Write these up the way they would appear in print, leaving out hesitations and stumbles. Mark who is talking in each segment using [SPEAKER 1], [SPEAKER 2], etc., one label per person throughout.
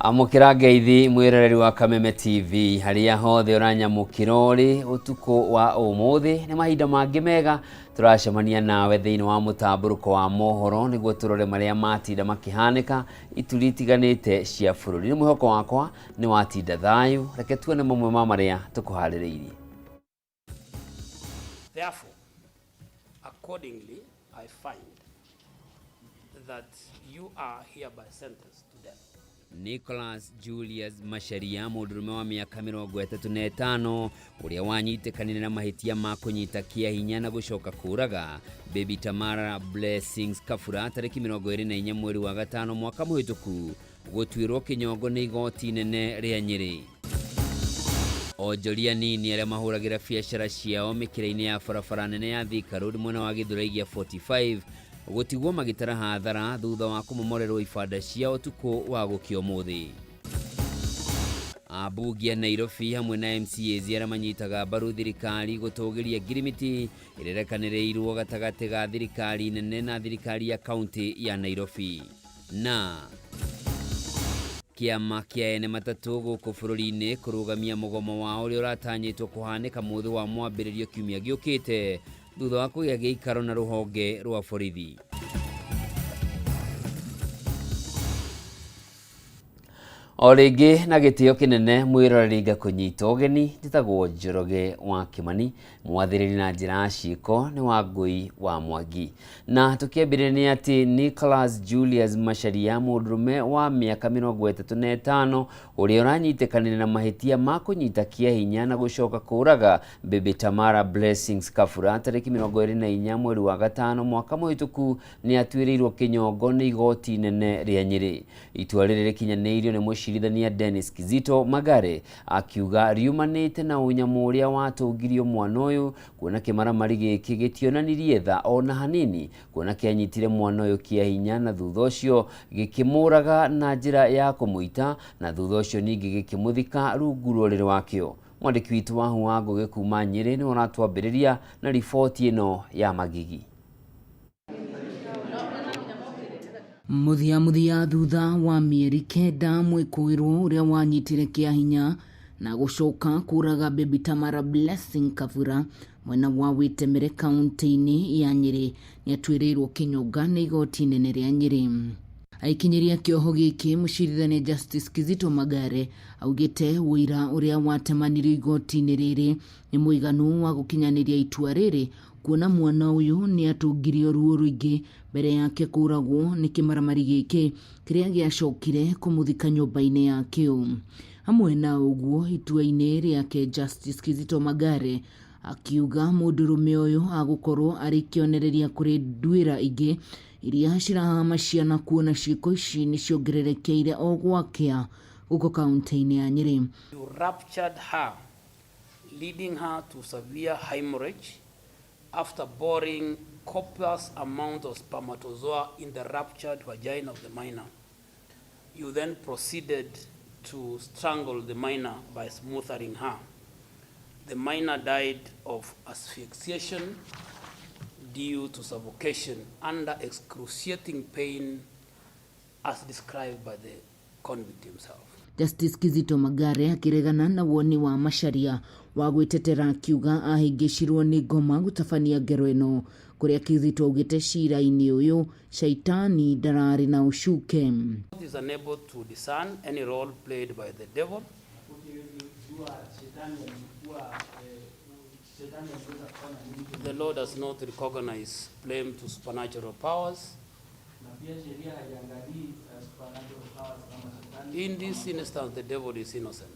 [SPEAKER 1] Amũkĩra ngeithi mwĩroreri wa Kameme TV harĩa hothe ũranyamũkĩra ũrĩ ũtukũ wa ũmũthĩ. Nĩ mahinda mangĩ mega tũracemania nawe thĩinĩ wa mũtambũrũko wa mohoro nĩguo tũrore marĩa matinda makĩhanĩka ituri itiganĩte cia bũrũri. Nĩ mwĩhoko wakwa nĩ watinda thayũ, reke tuone mamwe ma marĩa tũkũharĩrĩirie.
[SPEAKER 2] Therefore, accordingly, I find that you are hereby sentenced to death.
[SPEAKER 1] Nicholas Julius Macharia, mũndũrũme wa mĩaka 35 ũrĩa wanyitĩkanire na mahĩtia ma kũnyita kĩa hinya na gũcoka kũraga Baby Tamara Blessings Kabura tarĩki 24 mweri wa gatano mwaka mũhĩtũku gũtuĩrwo kĩnyongo nĩ igoti inene rĩa Nyĩrĩ. Onjoria nini arĩa mahũragĩra biacara ciao mĩkĩra-inĩ ya barabara nene ya Thika Road mwena wa Gĩthũrai gĩa 45 gũtigwo magĩtara hathara thutha wa kũmomorerwo ibanda ciao ũtukũ wa gũkĩa ũmũthĩ. Ambunge a Nairobi hamwe na MCAs arĩa manyitaga mbaru thirikari gũtũgĩria ngirimiti ĩrĩa ĩrekanĩrĩirwo gatagatĩ ga thirikari nene na thirikari ya kaunti ya Nairobi. Na kĩama kĩa ene matatũ gũkũ bũrũri-inĩ kũrũgamia mũgomo wao ũrĩa ũratanyĩtwo kũhanĩka mũthĩ wa mwambĩrĩrio kiumia gĩũkĩte thutha wa kũgĩa gĩikaro na rũhonge rwa borithi. O rĩngĩ na gĩtĩo kĩnene mwĩroreri ngakũnyita ũgeni, njĩtagwo Njoroge wa Kĩmani, mwathĩrĩri na njĩra ya ciĩko nĩ Wangũi wa Mwangi. Na tũkĩambĩrĩria nĩ atĩ Nicholas Julius Macharia, mũndũrũme wa mĩaka 35 ũrĩa ũranyitĩkanire na mahĩtia ma kũnyita kĩa hinya na gũcoka kũraga Baby Tamara Blessings Kabura tarĩki 24 mweri wa gatano mwaka mũhĩtũku nĩ atuĩrĩirwo kĩnyongo nĩ igoti inene rĩa Nyĩrĩ. Itua rĩrĩ rĩkinyanĩirio nĩ mũcirithania Dennis Kizito Magare akiuga riumanĩte na ũnyamũ ũrĩa watũngirio mwana ũyũ kuona kĩmaramari gĩkĩ gĩtionanirie tha ona hanini kuona kĩanyitire mwana ũyũ kĩa hinya na thutha ũcio gĩkĩmũraga na njĩra ya kũmũita na thutha ũcio ningĩ gĩkĩmũthika rungu rwa ũrĩrĩ wakĩo. Mwandĩki witũ wa Huwa Ngũgĩ kuma Nyĩrĩ nĩwe ũratwambĩrĩria na riboti ĩno ya magigi.
[SPEAKER 3] Mũthia mũthia thutha wa mĩeri 9 mwĩkũĩrwo ũrĩa wanyitire kĩa hinya na gũcoka kũraga Baby Tamara Blessing Kabura mwena wa Wĩtemere kaunti-inĩ ya Nyĩrĩ nĩatuĩrĩirwo kĩnyonga nĩ igoti inene rĩa Nyĩrĩ. Aikinyĩria kĩoho gĩkĩ mũcirithania Justice Kizito Magare augĩte ũira ũrĩa watemanirio igoti-inĩ rĩrĩ nĩ mũiganu wa gũkinyanĩria itua rĩrĩ kuona mwana ũyũ nĩ atũngirio ruo rũingĩ mbere yake kũragwo nĩ kĩmaramari gĩkĩ kĩrĩa gĩacokire kũmũthika nyũmba-inĩ yakĩo. Hamwe na ũguo itua-inĩ rĩake Justice Kizito Magare akiuga mũndũrũme ũyũ agũkorwo arĩ kĩonereria kũrĩ nduĩra ingĩ iria cirahama ciana kuona ciĩko ici nĩ ciongererekeire o gwakĩa gũkũ kaunti-inĩ ya Nyĩrĩ.
[SPEAKER 2] You ruptured her, leading her to severe hemorrhage after boring copious amount of spermatozoa in the ruptured vagina of the minor. You then proceeded to strangle the minor by smothering her. The minor died of asphyxiation due to suffocation under excruciating pain as described by the convict himself.
[SPEAKER 3] Justice Kizito Magare akĩregana na woni wa Macharia wa gwĩtetera akiuga ahĩngĩcirwo nĩ ngoma gũtabania ngero ĩno kũrĩa Kizito augĩte cira-inĩ ũyũ shaitani ndararĩ na ũcuke.
[SPEAKER 2] Is unable to discern any role played by the devil. The law does not recognize blame to supernatural powers. In this instance, the devil is innocent.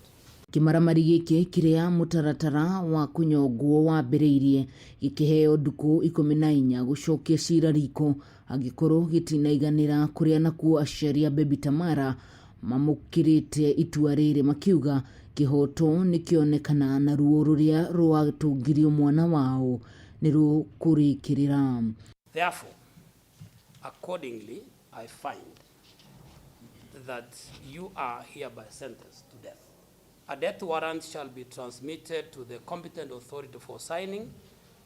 [SPEAKER 3] Kĩmaramari gĩkĩ kĩrĩa mũtaratara wa kũnyongwo wambĩrĩirie gĩkĩheo ndukũ 14 gũcokia cira riko angĩkorwo gĩtinaiganĩra kũrĩa nakuo aciari a Baby Tamara mamũkĩrĩte itua rĩrĩ makiuga kĩhoto nĩkĩonekana na ruo rũrĩa rwatũngirio mwana wao nĩ rũkũrĩkĩrĩra.
[SPEAKER 2] Therefore, accordingly, I find that you are hereby sentenced to death. A death warrant shall be transmitted to the competent authority for signing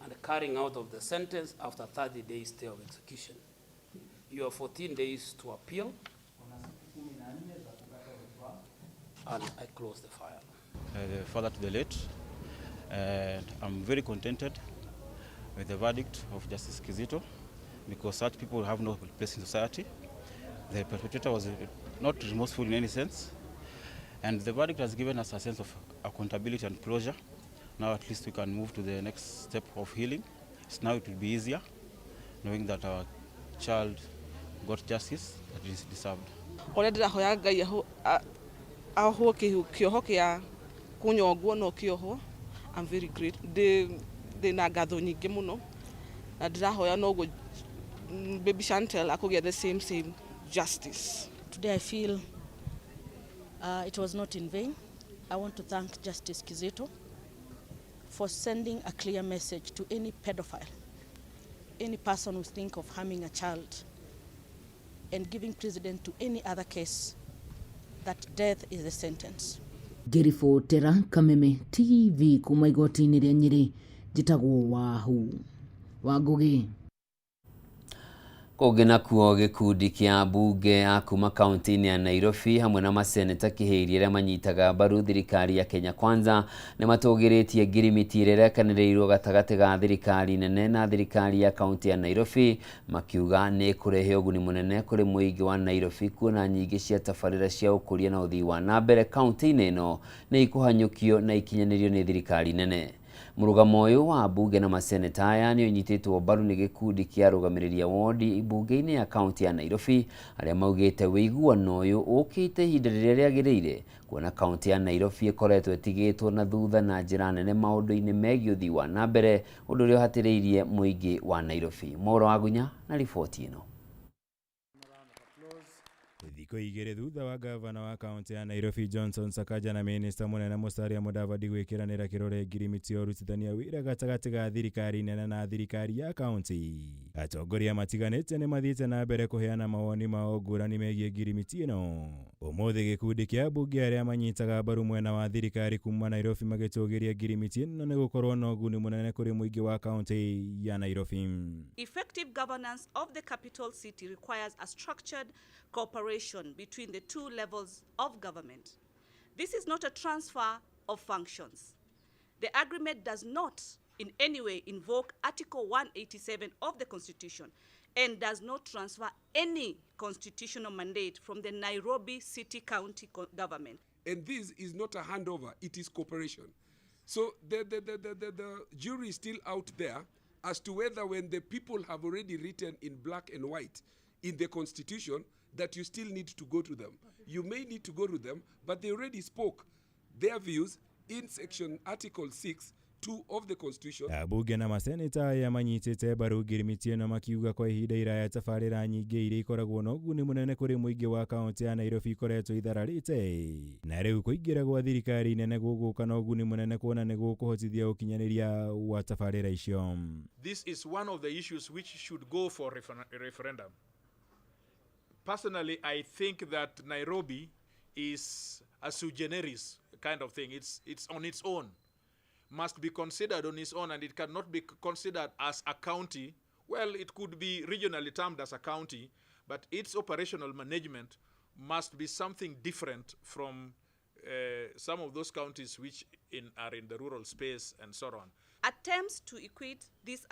[SPEAKER 2] and carrying out of the sentence after 30 days stay of execution. You have 14 days to appeal. And I close the file.
[SPEAKER 4] The father to the late, and I'm very contented with the verdict of Justice Kizito, because such people have no place in society. The perpetrator was not remorseful in any sense, and the verdict has given us a sense of accountability and closure. Now at least we can move to the next step of healing. So now it will be easier knowing that our child got justice that is deserved.
[SPEAKER 5] Ũrĩa ndĩrahoya Ngai ahowo kĩoho kĩa kũnyongwo no kĩohwo. I'm very great, ndĩ na ngatho nyingĩ mũno na ndĩrahoya noguo baby Chantel akũgĩa the same justice.
[SPEAKER 6] Today I feel it was not in vain. I want to thank Justice Kizito for sending a clear message to any pedophile, any person who think of harming a child, and giving precedent to any other case that death is the sentence.
[SPEAKER 3] Ngĩribotera Kameme TV kuma igoti-inĩ rĩa Nyĩrĩ, njĩtagwo Wahu wa Ngũgĩ.
[SPEAKER 1] Kũngĩ nakuo, gĩkundi kĩa mbunge ya kuma kaunti-inĩ ya Nairobi hamwe na maseneta kĩhĩri arĩa manyitaga mbaru thirikari ya Kenya Kwanza nĩ matũgĩrĩtie ngirimiti ĩrĩa ĩrekanĩrĩirwo gatagatĩ ga thirikari nene na thirikari ya kaunti ya Nairobi, makiuga nĩ ĩkũrehe ũguni mũnene kũrĩ mũingĩ wa Nairobi, kuona nyingĩ cia tabarĩra cia ũkũria na ũthii wa na mbere kaunti-inĩ ĩno nĩ ikũhanyũkio na ikinyanĩrio nĩ thirikari nene. Mũrũgamo ũyũ wa mbunge na maseneta aya nĩ ũnyitĩtwo mbaru nĩ gĩkundi kĩa arũgamĩrĩri a wondi mbunge-inĩ ya kaunti ya Nairobi, arĩa maugĩte ũiguano ũyũ ũkĩte ihinda rĩrĩa rĩagĩrĩire, kuona kaunti ya Nairobi ĩkoretwo ĩtigĩtwo na thutha na njĩra nene maũndũ-inĩ megiĩ ũthii wa na mbere, ũndũ ũrĩa ũhatĩrĩirie mũingĩ wa Nairobi. Moro Wagunya na riboti ĩno.
[SPEAKER 7] Thikũ 2 thutha wa gavana wa kaunti ya Nairobi Johnson Sakaja na minista mũnene Musalia Mudavadi gwĩkĩranĩra kĩrore ngirimiti ya ũrutithania wĩra gatagatĩ ga thirikari nene na thirikari ya kaunti, atongoria matiganĩte nĩ mathiĩte na mbere kũheana mawoni mao ngũrani megiĩ ngirimiti ĩno. Ũmũthĩ gĩkundi kĩa mbunge arĩa manyitaga mbaru mwena wa thirikari kuma Nairobi magĩtũgĩria ngirimiti ĩno nĩ gũkorwo na ũguni mũnene kũrĩ mũingĩ wa kaunti ya Nairobi.
[SPEAKER 8] Effective governance of the capital city requires a structured cooperation between the two levels of government. This is not a transfer of functions. The agreement does not in any way invoke Article 187 of the Constitution and does not transfer any constitutional mandate from the Nairobi City County government.
[SPEAKER 9] And this is not a handover, it is cooperation. So the jury is still out there as to whether, when the people have already written in black and white in the Constitution, that you still need to go to them. You may need to go to them, but they already spoke their views in section Article 6 2 of the Constitution.
[SPEAKER 7] Ambunge na maseneta aya manyitĩte mbaru ngirimiti ĩno makiuga kwa ihinda iraya tabarĩra nyingĩ iria ikoragwo na ũguni mũnene kũrĩ mũingĩ wa kaunti ya Nairobi ikoretwo ithararĩte, na rĩu kũingĩra gwa thirikari nene gũgũka na ũguni mũnene, kuona nĩ gũkũhotithia ũkinyanĩria wa tabarĩra icio.
[SPEAKER 10] This is one of the issues which should go for referendum. Personally, I think that Nairobi is a sui generis kind of thing. It's on its own, must be considered on its own, and it cannot be considered as a county. Well, it could be regionally termed as a county, but its operational management must be something different from some of those counties which are in the rural space and so on.
[SPEAKER 8] Attempts to equate this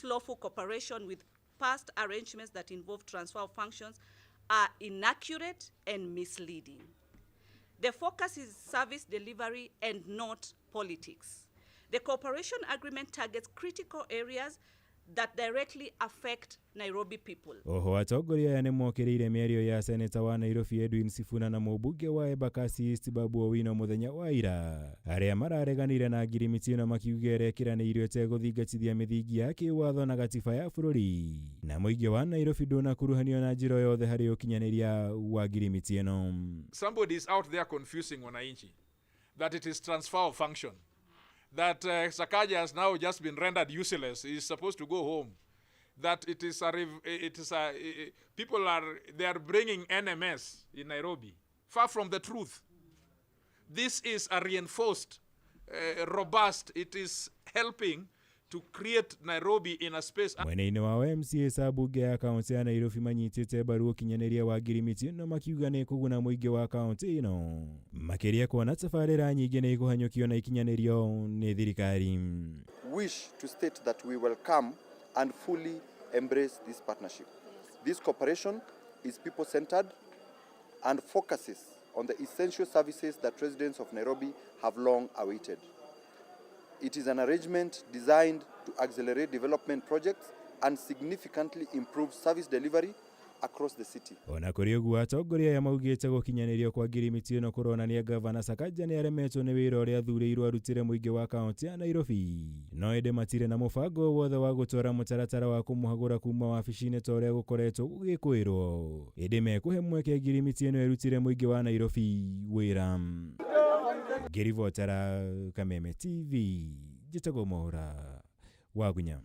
[SPEAKER 8] lawful cooperation with past arrangements that involve transfer of functions are inaccurate and misleading. The focus is service delivery and not politics. The cooperation agreement targets critical areas that directly affect Nairobi people.
[SPEAKER 7] Oho atongoria aya nĩ mokĩrĩire mĩario ya seneta wa Nairobi Edwin Sifuna na mũmbunge wa Embakasi East Babu Owino mũthenya wa ira, arĩa marareganire na ngirimiti ĩno, makiuga ĩrekĩranĩirio ĩtegũthingatithia mĩthingi ya kĩwatho na gatiba ya bũrũri, na mũingĩ wa Nairobi ndũnakuruhanio na njĩra o yothe harĩ ũkinyanĩria wa ngirimiti ĩno.
[SPEAKER 10] Somebody is out there confusing wananchi that it is transfer of function, that Sakaja has now just been rendered useless. He is supposed to go home. That it is a, rev- it is a, people are, they are bringing NMS in Nairobi. Far from the truth. This is a reinforced, robust, it is helping to create Nairobi in a space.
[SPEAKER 7] Mwena-inĩ wao MCAs a mbunge ya kaunti ya Nairobi manyitĩte mbaru ũkinyanĩria wa ngirimiti ĩno makiuga nĩ kũguna mũingĩ wa kaunti ĩno makĩria kuona tabarĩra nyingĩ nĩ ikũhanyũkio na ikinyanĩrio nĩ thirikari.
[SPEAKER 11] Wish to state that we welcome and fully embrace this partnership. This cooperation is people-centered and focuses on the essential services that residents of Nairobi have long awaited. It is an arrangement designed to accelerate development projects and significantly improve service delivery across the city.
[SPEAKER 7] Ona kũrĩ ũguo atongoria aya maugĩte gũkinyanĩrio kwa ngirimiti ĩno kũronania gavana Sakaja nĩ aremetwo nĩ wĩra ũrĩa athurĩirwo arutĩre mũingĩ wa kaunti ya Nairobi no ĩndĩ matirĩ na mũbango wothe wa gũtwara mũtaratara wa kũmũhagũra kuma wabici-inĩ ta ũrĩa gũkoretwo gũgĩkwĩrwo ĩndĩ mekũhe mweke ngirimiti ĩno ĩrutĩre mũingĩ wa Nairobi wĩra. Ngĩribotera Kameme TV njĩtagwo Mwaũra Wagunya.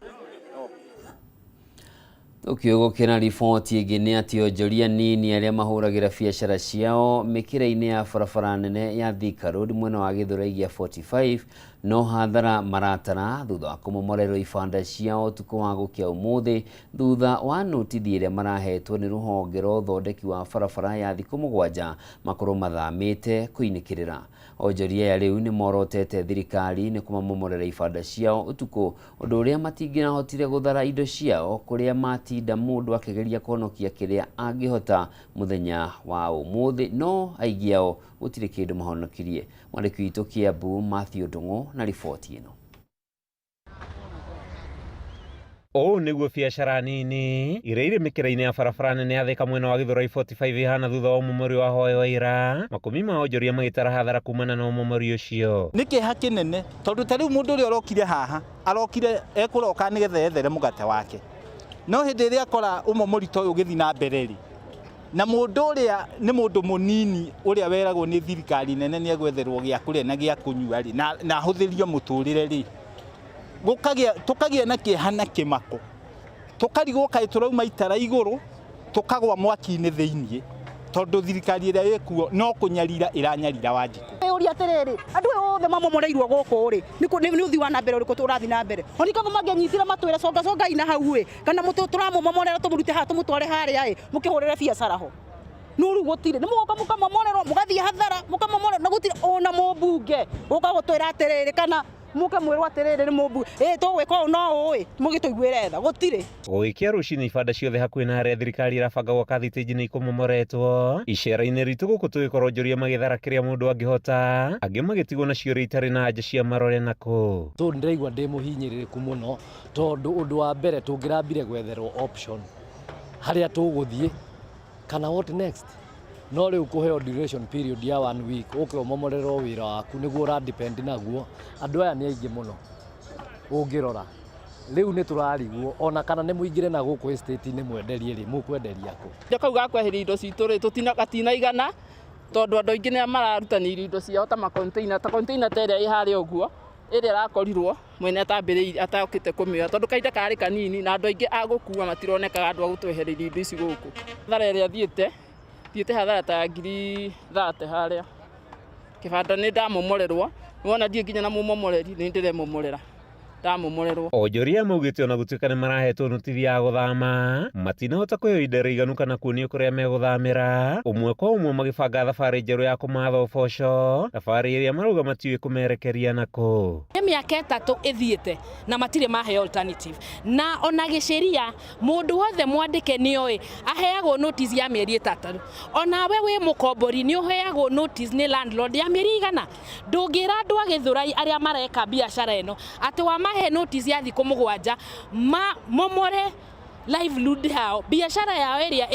[SPEAKER 1] Tũkĩũgũkĩra riboti ĩngĩ nĩ atĩ onjoria nini arĩa mahũragĩra biacara ciao mĩkĩra-inĩ ya barabara nene ya Thika Road mwena wa Gĩthũrai gĩa 45 no hathara maratara thutha wa kũmomorerwo ibanda ciao ũtukũ wa gũkĩa ũmũthĩ thutha wa notithi ĩrĩa marahetwo nĩ rũhonge rwa ũthondeki wa barabara ya thikũ mũgwanja makorwo mathamĩte kũinĩkĩrĩra. Onjoria aya rĩu nĩ morotete thirikari nĩ kũmamomorera ibanda ciao ũtukũ ũndũ ũrĩa matingĩrahotire gũthara indo ciao kũrĩa matinda mũndũ akĩgeria kũhonokia kĩrĩa angĩhota mũthenya wa ũmũthĩ no aingĩ ao gũtirĩ kĩndũ mahonokirie. Mwandĩki witũ Kiambu Matthew Ndung'u na riboti ĩno.
[SPEAKER 12] Ũũ nĩguo biacara nini iria irĩ mĩkĩra-inĩ ya barabara nene ya Thika mwena wa Gĩthũrai 45 ihana thutha wa ũmomori wa hwaĩ wa ira makũmi ma onjoria magĩtara hathara kumana na ũmomori ũcio.
[SPEAKER 13] Nĩ kĩeha kĩnene tondũ ta rĩu mũndũ ũrĩa ũrokire haha arokire ekũroka nĩgetha ethere mũgate wake no hĩndĩ ĩrĩa akora ũmomori ta ũyũ ũgĩthiĩ na mbere rĩ na mũndũ ũrĩa nĩ mũndũ mũnini ũrĩa weragwo nĩ thirikari nene nĩ egwetherwo gĩa kũrĩa na gĩa kũnyua rĩ na ahũthĩrio mũtũrĩre rĩ tũkagĩa na kĩeha na kĩmako tũkarigwo kaĩ tũrauma itara igũrũ tũkagwa mwaki-inĩ thĩiniĩ tondũ thirikari ĩrĩa ĩkuo no kũnyarira ĩranyarira Wanjikũ.
[SPEAKER 14] Ũria atĩrĩrĩ andũ aya othe mamomoreirwo gũkũ rĩ nĩ ũthii wa na mbere ũrĩkũ tũrathiĩ na mbere onikogo mangĩanyitire matwĩre conga congai na hau ĩ kana tũramũmomorera tũmũrute haha tũmũtware harĩa ĩ mũkĩhũrĩre biacara ho no rĩu gũtirĩ nĩ mũgoka mũkamomorerwo mũgathiĩ hathara mũkamomorerwo na gũtirĩ ona mũmbunge ũka gũtwĩra atĩrĩrĩ kana muke mwĩrwo atĩrĩrĩ nĩ mũmbunge ĩ tũgwĩka ũũ no ũĩ mũgĩtũiguĩre tha gũtirĩ.
[SPEAKER 12] Gũgĩkĩa rũcinĩ ibanda ciothe hakuhĩ na harĩa thirikari ĩrabanga gwaka thitĩnji nĩ ikũmomoretwo icera-inĩ ritũ gũkũ tũgĩkorwo onjoria magĩthara kĩrĩa mũndũ angĩhota angĩ magĩtigwo na ciũria itarĩ na anja cia marore nakũ.
[SPEAKER 15] So ndĩraigua ndĩ mũhinyĩrĩrĩku mũno tondũ ũndũ wa mbere tũngĩrambire gwetherwo option harĩa tũgũthiĩ kana what next no rĩu kũheo duration period ya 1 week ũke ũmomorerwo wĩra waku nĩguo ũra depend naguo andũ aya nĩ aingĩ mũno ũngĩrora rĩu nĩ tũrarigwo ona kana nĩ mũingĩre na gũkũ estate-inĩ mwenderie rĩ mũkwenderia kũ.
[SPEAKER 5] Kau ga kweheria indo citũ rĩ gatinaigana tondũ andũ aingĩ nĩ mararutanĩirie indo ciao ta macontainer ta container ta ĩrĩa ĩ harĩa ũguo ĩrĩa ĩrakorirwo mwene atambĩrĩirie atakĩte kũmĩoya tondũ kahinda karĩ kanini na andũ aingĩ a gũkua matironekaga andũ a gũtwehereria indo ici gũkũ. Hathara ĩrĩa thiĩte hathara ta 30,000 harĩa kĩbanda nĩ ndamomorerwo nĩwona ndiĩ nginya na mũmomoreri nĩ ndĩremomorera ndamomorerwo.
[SPEAKER 12] Onjoria maugĩte ona gũtuĩka nĩ marahetwo notithi ya gũthama matinahota kũheo ihinda rĩiganu kana kuonio kũrĩa megũthamĩra ũmwe kwa ũmwe magĩbanga thabarĩ njerũ ya kũmatha ũboco thabarĩ ĩrĩa marauga matiũĩ kũmerekeria nakũ.
[SPEAKER 16] Nĩ mĩaka 3 ĩthiĩte na matirĩ maheo alternative na ona gĩcĩria mũndũ wothe mwandĩke nĩoĩ aheagwo notice ya mĩeri 3 onawe wĩ mũkombori nĩ ũheagwo notice nĩ landlord ya mĩeri 100 ndũngĩra andũ a Gĩthũrai arĩa mareka biacara ĩno atĩ wamahe notice ya thikũ 7 mamomore livelihood yao biacara yao ĩrĩa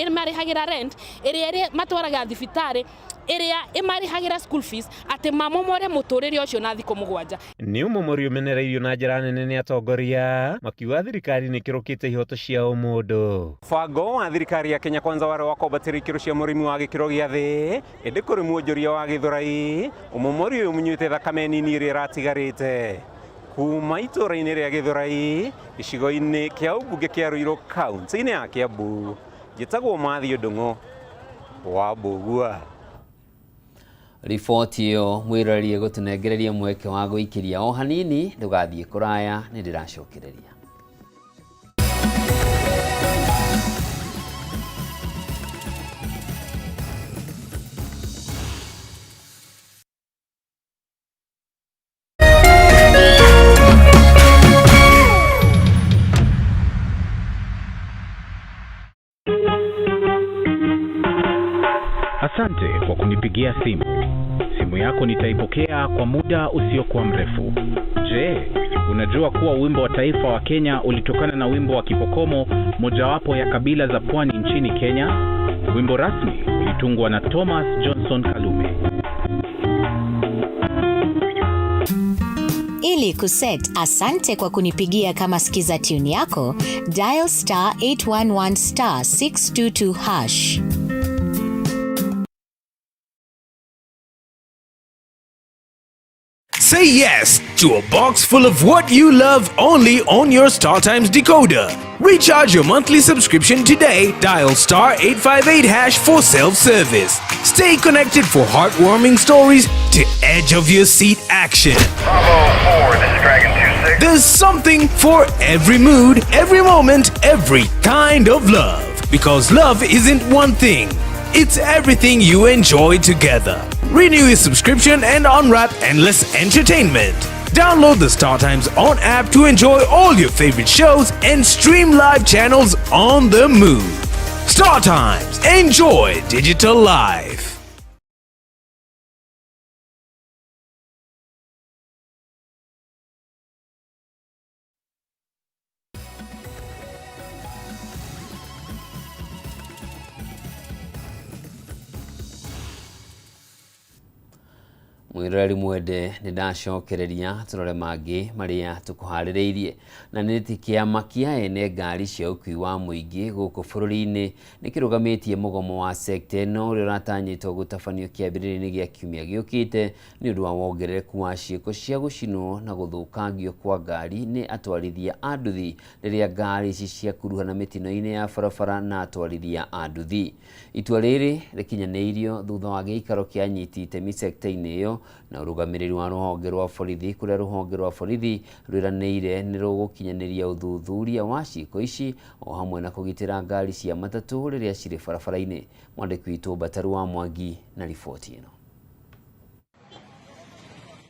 [SPEAKER 16] ĩmarĩhagĩra rent ĩrĩa matwaraga thibitarĩ ĩrĩa ĩmarĩhagĩra school fees atĩ mamomore mũtũrĩre ũcio na thikũ 7.
[SPEAKER 12] Nĩ ũmomori ũmenereirio na njĩra nene nĩ atongoria makiuga thirikari nĩ ĩkĩrũkĩte ihoto cia ũmũndũ. Mũbango wa thirikari ya Kenya Kwanza warĩ wa kwambatĩria ikĩro cia mũrĩmi wa gĩkĩro gĩa thĩ ĩndĩ kũrĩ mwonjoria wa Gĩthũrai ũmomori ũyũ mũnyuĩte thakame nini ĩrĩa ĩratigarĩte kuma itũũra-inĩ rĩa Gĩthũrai gĩcigo-inĩ kĩa ũmbunge kĩa Ruiru kaunti-inĩ ya Kiambu njĩtagwo Matthew Ndung'u wa Mbũgua.
[SPEAKER 1] Riboti ĩyo mwĩroreri ĩgũtũnengereria mweke wa gũikĩria o hanini, ndũgathiĩ kũraya, nĩ ndĩracokereria.
[SPEAKER 17] Asante kwa kunipigia simu. Simu yako nitaipokea kwa muda usiokuwa mrefu. Je, unajua kuwa wimbo wa taifa wa Kenya ulitokana na wimbo wa Kipokomo, mojawapo ya kabila za pwani nchini Kenya? Wimbo rasmi ulitungwa na Thomas Johnson Kalume.
[SPEAKER 18] Ili kuset asante kwa kunipigia kama skiza tune yako, dial star 811 star 622 hash.
[SPEAKER 19] Say yes to a box full of what you love only on your StarTimes decoder. Recharge your monthly subscription today. Dial star 858 hash for self-service. Stay connected for heartwarming stories to edge of your seat action.
[SPEAKER 20] Bravo 4, this is Dragon 26.
[SPEAKER 19] There's something for every mood, every moment, every kind of love. Because love isn't one thing, it's everything you enjoy together. Renew your subscription and unwrap endless entertainment. Download the StarTimes On app to enjoy all your favorite shows and stream live channels on the move. StarTimes, enjoy digital life.
[SPEAKER 1] Mwiroreri mwende, nĩ ndacokereria tũrore mangĩ marĩa tũkũharĩrĩirie, na nĩ atĩ kĩama kĩa ene ngari cia ũkui wa mũingĩ gũkũ bũrũri-inĩ nĩ kĩrũgamĩtie mũgomo wa sekta ĩno ũrĩa ũratanyĩtwo gũtabanio kĩambĩrĩria-inĩ gĩa kiumia gĩũkĩte nĩ ũndũ wa wongerereku wa ciĩko cia gũcinwo na gũthũkangio kwa ngari nĩ atwarithia a nduthi rĩrĩa ngari ici ciakuruhana mĩtino-inĩ ya barabara na atwarithia a nduthi. Itua rĩrĩ rĩkinyanĩirio thutha wa gĩikaro kĩa anyiti itemi sekta-inĩ ĩyo na ũrũgamĩrĩri wa rũhonge rwa borithi, kũrĩa rũhonge rwa borithi rwĩranĩire nĩ rũgũkinyanĩria ũthuthuria wa ciĩko ici o hamwe na kũgitĩra ngari cia matatũ rĩrĩa cirĩ barabara-inĩ. Mwandĩki witũ Mbataru wa Mwangi na riboti ĩno.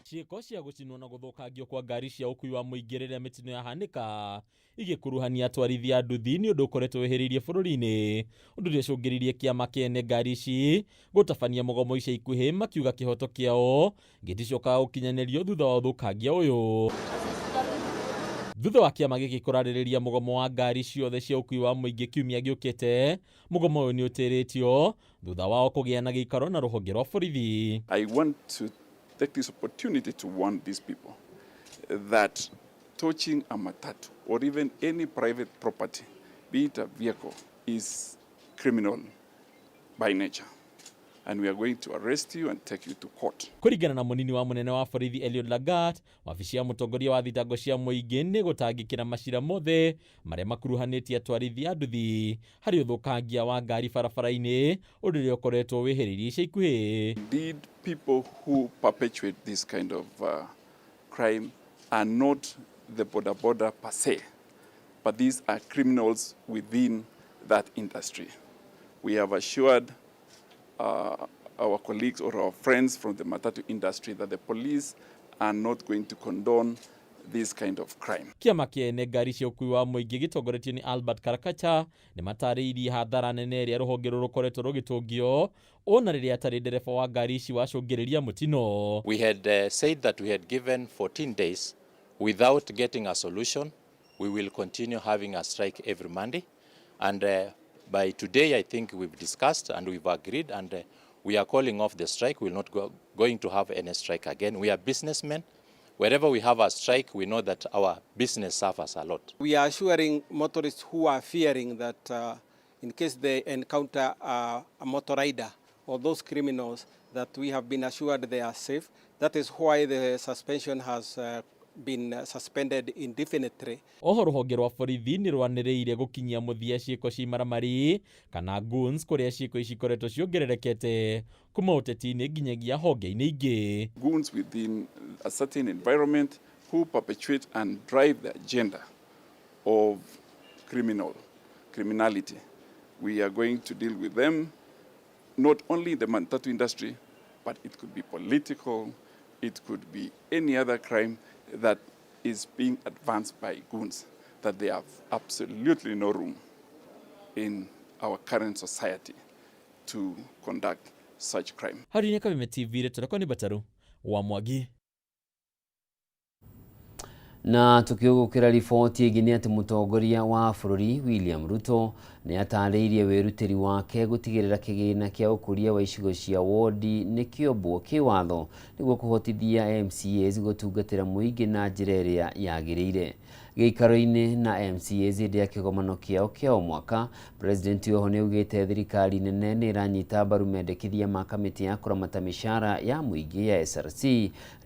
[SPEAKER 21] Ciĩko cia gũcinwo na gũthũkangio kwa ngari cia ũkui wa mũingĩ rĩrĩa mĩtino yahanĩka igĩkuruhania atwarithia a nduthi nĩ ũndũ ũkoretwo wĩhĩrĩirie bũrũri-inĩ, ũndũ ũrĩa ũcũngĩrĩirie kĩama kĩene ngari ici gũtabania mũgomo ica ikuhĩ, makiuga kĩhoto kĩao gĩticokaga gũkinyanĩrio thutha wa ũthũkangia ũyũ. Thutha wa kĩama gĩkĩ kũrarĩrĩria mũgomo wa ngari ciothe cia ũkui wa mũingĩ kiumia gĩũkĩte, mũgomo ũyũ nĩ ũtĩrĩtio thutha wao kũgĩa na gĩikaro na rũhonge rwa borithi.
[SPEAKER 22] I want to take this opportunity to warn these people that touching a matatu or even any private property, be it a vehicle, is criminal by nature. And we are going to arrest you and take you to court.
[SPEAKER 21] Kũringana na mũnini wa mũnene wa borithi Eliud Lagat, wabici ya mũtongoria wa thitango cia mũingĩ nĩ gũtangĩkĩra macira mothe marĩa makuruhanĩtie atwarithia a nduthi harĩ ũthũkangia wa ngari barabara-inĩ, ũndũ ũrĩa ũkoretwo wĩhĩrĩirie ica ikuhĩ.
[SPEAKER 22] Indeed, people who perpetuate this kind of crime are not the boda boda per se, but these are criminals within that industry. We have assured our colleagues or our friends from the matatu industry that the police are not going to condone this kind of crime.
[SPEAKER 21] Kĩama kĩa ene ngari cia ũkui wa mũingĩ gĩtongoretio nĩ Albert Karakacha nĩ matarĩirie hathara nene ĩrĩa rũhonge rũrũ rũkoretwo rũgĩtũngio ona rĩrĩa atarĩ ndereba wa ngari ici wacũngĩrĩria mũtino.
[SPEAKER 23] We had said that we had given 14 days without getting a solution. We will continue having a strike every Monday. And by today, I think we've discussed and we've agreed, and we are calling off the strike. We're not going to have any strike again. We are businessmen. Wherever we have a strike, we know that our business suffers a lot.
[SPEAKER 24] We are assuring motorists who are fearing that in case they encounter a motor rider or those criminals, that we have been assured they are safe. That is why the suspension has been suspended indefinitely.
[SPEAKER 21] Oho rũhonge rwa borithi nĩ rwanĩrĩire gũkinyia mũthia ciĩko cia imaramari kana goons kũrĩa ciĩko ici ikoretwo ciongererekete kuma ũteti-inĩ nginyagia honge-inĩ ingĩ.
[SPEAKER 22] Goons within a certain environment who perpetuate and drive the agenda of criminality. We are going to deal with them not only in the matatu industry, but it could be political, it could be any other crime that is being advanced by goons, that they have absolutely no room in our current society to conduct such crime.
[SPEAKER 21] Harĩ Kameme TV, rĩtwa nĩ Bataru wa Mwangi.
[SPEAKER 1] Na tukiugukira riboti ĩngĩ nĩ atĩ mũtongoria wa bũrũri William Ruto nĩ atarĩirie wĩrutĩri wake gũtigĩrĩra kĩgĩna kĩa ũkũria wa icigo cia wodi nĩ kĩombwo kĩwatho nĩguo kũhotithia MCAs gũtungatĩra mũingĩ na njĩra ĩrĩa yagĩrĩire. Gĩikaro-inĩ na MCAs hĩndĩ ya kĩgomano kĩao kĩa o mwaka, President oho nĩ augĩte thirikari nene nĩ ĩranyita mbaru mendekithia ma kamĩtĩ ya kũramata mĩcara ya mũingĩ ya SRC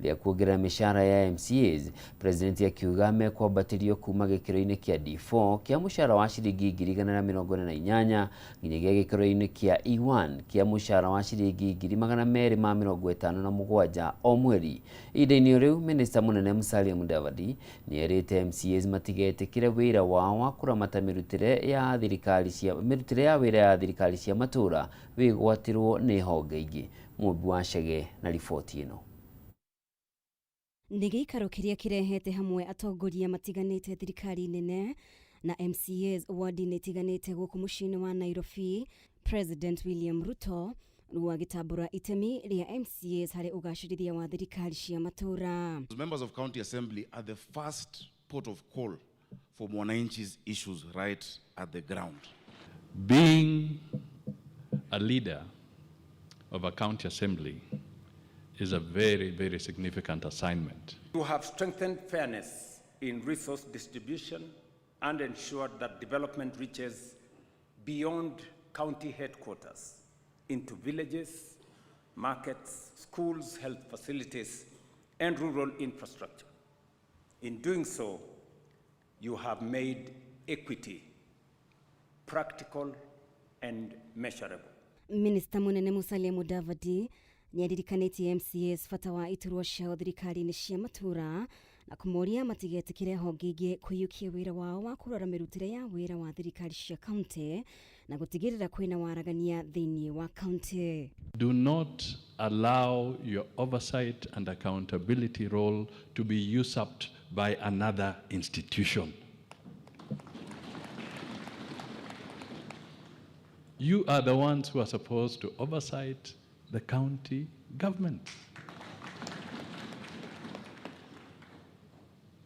[SPEAKER 1] rĩa kuongerera mĩcara ya MCAs. President akiuga mekwambatĩrio kuma gĩkĩro-inĩ kĩa D4 kĩa mũcara wa ciringi 148,000 nginyagia gĩkĩro-inĩ kĩa E1 kĩa mũcara wa ciringi 257,000 o mweri. Ihinda-inĩ rĩu, Minista mũnene Musalia Mudavadi nĩ erĩte MCAs matigetĩkĩre wĩra wao wa kũramata mĩrutĩre ya thirikari cia mĩrutĩre ya wĩra ya thirikari cia matũũra wĩgwatĩrwo nĩ honge ingĩ. Mũmbi wa Chege na riboti ĩno.
[SPEAKER 2] Nĩ gĩikaro kĩrĩa kĩrehete hamwe atongoria matiganĩte thirikari nene na MCAs ward-inĩ itiganĩte gũkũ mũciĩ-inĩ wa Nairobi. President William Ruto rĩu agĩtambũra itemi rĩa MCAs harĩ ũgacĩrithia wa thirikari cia matũũra.
[SPEAKER 3] Members of County Assembly are the first port of call for Mwananchi's issues right at the ground.
[SPEAKER 4] Being a leader of a county assembly is a very, very significant assignment.
[SPEAKER 6] You have strengthened fairness in resource distribution and ensured that development reaches beyond county headquarters into villages, markets, schools, health facilities, and rural infrastructure. In doing so, you have made equity practical and measurable.
[SPEAKER 2] Minista munene Musalia Mudavadi nĩ aririkanĩtie MCAs bata wa iturwa ciao thirikari-inĩ cia matũũra na kũmoria matigetĩkĩre honge ingĩ kũiyũkia wĩra wao wa kũrora mĩrutĩre ya wĩra wa thirikari cia kaunti na gũtigĩrĩra kwĩna waragania thĩinĩ wa kaunti.
[SPEAKER 4] Do not allow your oversight and accountability role to be usurped by another institution. You are the ones who are supposed to oversight the county government.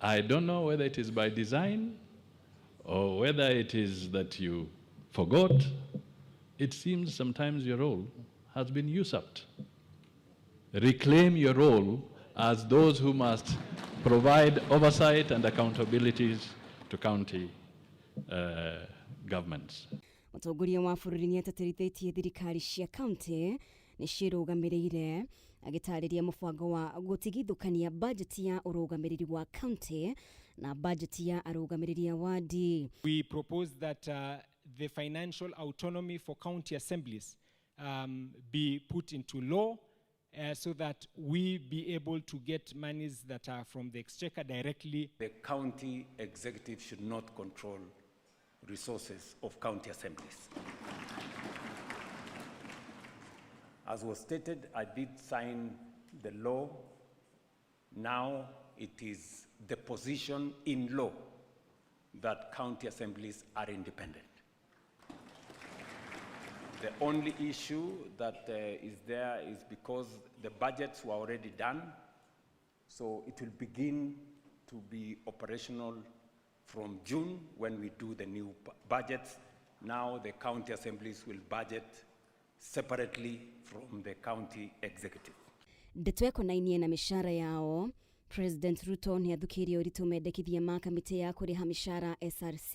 [SPEAKER 4] I don't know whether it is by design or whether it is that you forgot. It seems sometimes your role has been usurped. Reclaim your role as those who must provide oversight and accountabilities to county governments.
[SPEAKER 2] Mũtongoria wa bũrũri nĩ atatĩrithĩtie thirikari cia kaunti nĩ cirũgamĩrĩire agĩtarĩria mũbango wa gũtigithũkania bajeti ya ũrũgamĩrĩri wa kaunti na bajeti ya arũgamĩrĩri a wadi.
[SPEAKER 25] We propose that the financial autonomy for county assemblies be put into law so that we be able to get monies that are from the exchequer directly.
[SPEAKER 6] The county executive should not control resources of county assemblies. As was stated, I did sign the law. Now it is the position in law that county assemblies are independent. The only issue that is there is because the budgets were already done, so it will begin to be operational from June when we do the new budgets. Now the county assemblies will budget separately from the county executive.
[SPEAKER 2] Ndeto ĩkonainie na mĩcara yao, President Ruto nĩ athũkĩirie ũritũ mendekithia ma kamĩtĩ ya kũrĩha mĩcara SRC